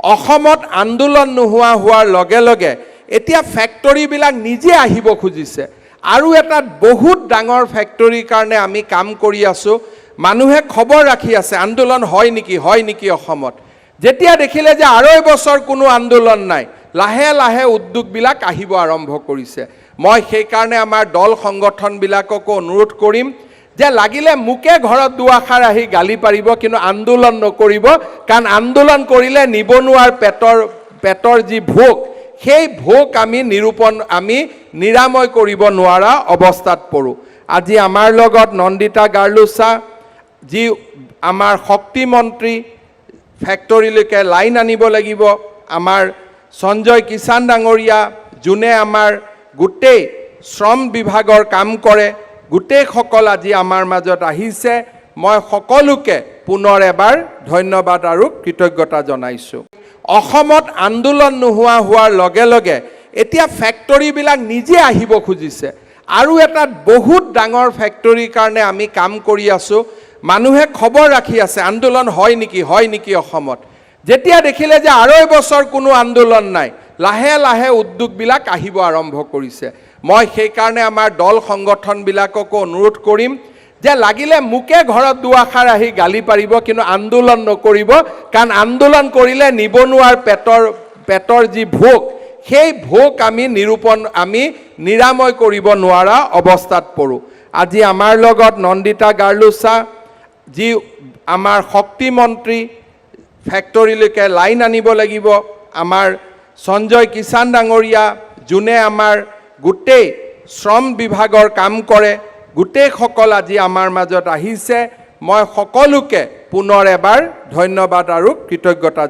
অসমত আন্দোলন নোহোৱা হোৱাৰ লগে লগে এতিয়া ফেক্টৰীবিলাক নিজে আহিব খুজিছে। আৰু এটা বহুত ডাঙৰ ফেক্টৰীৰ কাৰণে আমি কাম কৰি আছোঁ। মানুহে খবৰ ৰাখি আছে, আন্দোলন হয় নেকি, হয় নেকি অসমত। যেতিয়া দেখিলে যে 2.5 বছৰ কোনো আন্দোলন নাই, লাহে লাহে উদ্যোগবিলাক আহিব আৰম্ভ কৰিছে। মই সেইকাৰণে আমাৰ দল সংগঠনবিলাককো অনুৰোধ কৰিম যে লাগিলে মোকে ঘৰত দুআষাৰ আহি গালি পাৰিব, কিন্তু আন্দোলন নকৰিব। কাৰণ আন্দোলন কৰিলে নিবনুৱাৰ পেটৰ যি ভোক, সেই ভোক আমি নিৰূপণ আমি নিৰাময় কৰিব নোৱাৰা অৱস্থাত পৰোঁ। আজি আমাৰ লগত নন্দিতা গাৰ্লোচা, যি আমাৰ শক্তিমন্ত্ৰী, ফেক্টৰীলৈকে লাইন আনিব লাগিব। আমাৰ সঞ্জয় কিষাণ ডাঙৰীয়া, যোনে আমাৰ গোটেই শ্ৰম বিভাগৰ কাম কৰে, গোটেইসকল আজি আমাৰ মাজত আহিছে। মই সকলোকে পুনৰ এবাৰ ধন্যবাদ আৰু কৃতজ্ঞতা জনাইছোঁ। অসমত আন্দোলন নোহোৱা হোৱাৰ লগে লগে এতিয়া ফেক্টৰীবিলাক নিজে আহিব খুজিছে। আৰু এটা বহুত ডাঙৰ ফেক্টৰীৰ কাৰণে আমি কাম কৰি আছোঁ। মানুহে খবৰ ৰাখি আছে, আন্দোলন হয় নেকি, হয় নেকি অসমত। যেতিয়া দেখিলে যে 2.5 বছৰ কোনো আন্দোলন নাই, লাহে লাহে উদ্যোগবিলাক আহিব আৰম্ভ কৰিছে। মই সেইকাৰণে আমাৰ দল সংগঠনবিলাককো অনুৰোধ কৰিম যে লাগিলে মোকে ঘৰত দুআষাৰ আহি গালি পাৰিব, কিন্তু আন্দোলন নকৰিব। কাৰণ আন্দোলন কৰিলে নিবনুৱাৰ পেটৰ যি ভোক, সেই ভোক আমি নিৰূপণ আমি নিৰাময় কৰিব নোৱাৰা অৱস্থাত পৰোঁ। আজি আমাৰ লগত নন্দিতা গাৰ্লোচা, যি আমাৰ শক্তিমন্ত্ৰী, ফেক্টৰীলৈকে লাইন আনিব লাগিব। আমাৰ সঞ্জয় কিষাণ ডাঙৰীয়া, যোনে আমাৰ গোটেই শ্ৰম বিভাগৰ কাম কৰে, গোটেইসকল আজি আমাৰ মাজত আহিছে। মই সকলোকে পুনৰ এবাৰ ধন্যবাদ আৰু কৃতজ্ঞতা